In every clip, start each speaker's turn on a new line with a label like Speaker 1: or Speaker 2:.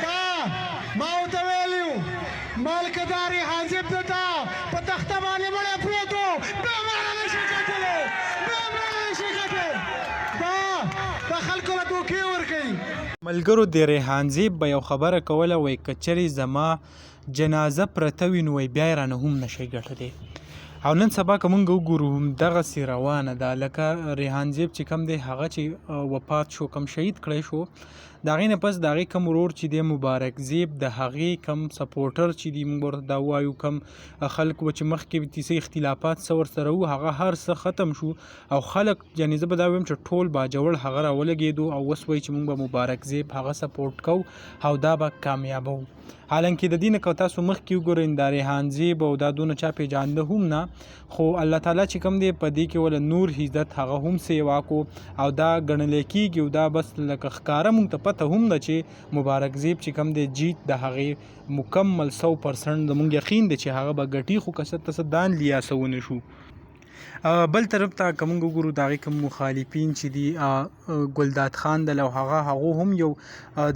Speaker 1: دا ما ورته ویلي وو ملک دا ریحان زیب دلته په تخته باندې مړی پروت و، بیا هم رانه نه شي ګټلی، بیا هم رانه نه شي ګټلی. دا د خلکو له دوکې ورکوي.
Speaker 2: ملګرو د ریحان زیب به یو خبره کوله وای که چرې زما جنازه پرته وي نو وای بیا یې رانه هم نشئ ګټلی. او نن سبا که مونږ وګورو هم دغسې روانه ده، لکه ریحان زیب چې کوم دی هغه چې وفات شو، کوم شهید کړی شو، د هغې نه پس د هغې کوم ورور چې دی مبارک زیب، د هغې کوم سپورټر چې دی مونږ ورته دا وایو، کوم خلک به چې مخکې به څه اختلافات څه ورسره وو هغه هر څه ختم شو او خلک یعنی زه به دا ویم چې ټول باجوړ هغه راولګېدو او اوس وایي چې مونږ به مبارک زیب هغه سپورټ کوو او دا به کامیابو. حالانکه د دې نه که تاسو مخکې وګورئ دا ریحان زیب او دا دونه چا پېژانده هم نه، خو الله تعالی چې کوم دی په دې کې وله نور عزت هغه هم سیوا کو او دا ګڼل کېږي او دا بس لکه ښکاره مونږ ته پته هم ده چې مبارک زیب چې کوم دی جیت د هغې مکمل 100% زمونږ یقین دی چې هغه به ګټي، خو که څه ته څه دان لیا څه ونه شو. بل طرف ته که موږ وګورو د هغې کوم مخالفین چې دي ګلداد خان دل او هغه هغو هم یو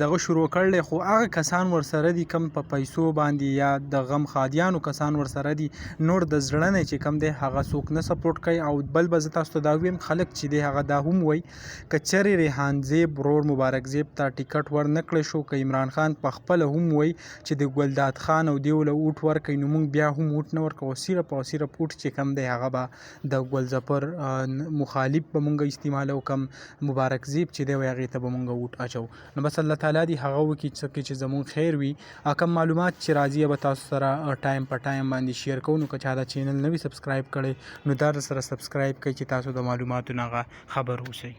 Speaker 2: دغه شروع کړی، خو هغه کسان ورسره دي کم په پیسو باندې یا د غم خادیانو کسان ورسره دي، نور د زړه نه چې کم دی هغه څوک نه سپورټ کوي. او بل به زه تاسو ته دا ویم خلک چې دی هغه دا هم وایي که چېرې ریحان زیب ورور مبارک زیب ته ټیکټ ور نه کړی شو، که عمران خان په خپله هم وایي چې د ګلداد خان او دیو له اوټ ورکوي نو مونږ بیا هم اوټ نه ورکوو، صرف او صرف اوټ چې کوم دی هغه به د ګل ظفر مخالف به مونږ استعمالو، کوم مبارک زیب چې دی وایي هغې ته به مونږ اوټ اچو. نو بس الله تعالی دې هغه وکړي څه کې چې زمونږ خیر وي. کوم معلومات چې راځي به تاسو سره ټایم په ټایم باندې شیر کوو. نو که چا دا چینل نه وي سبسکرایب کړی نو دا در سره سبسکرایب کړئ چې تاسو د معلوماتو نه خبر اوسئ.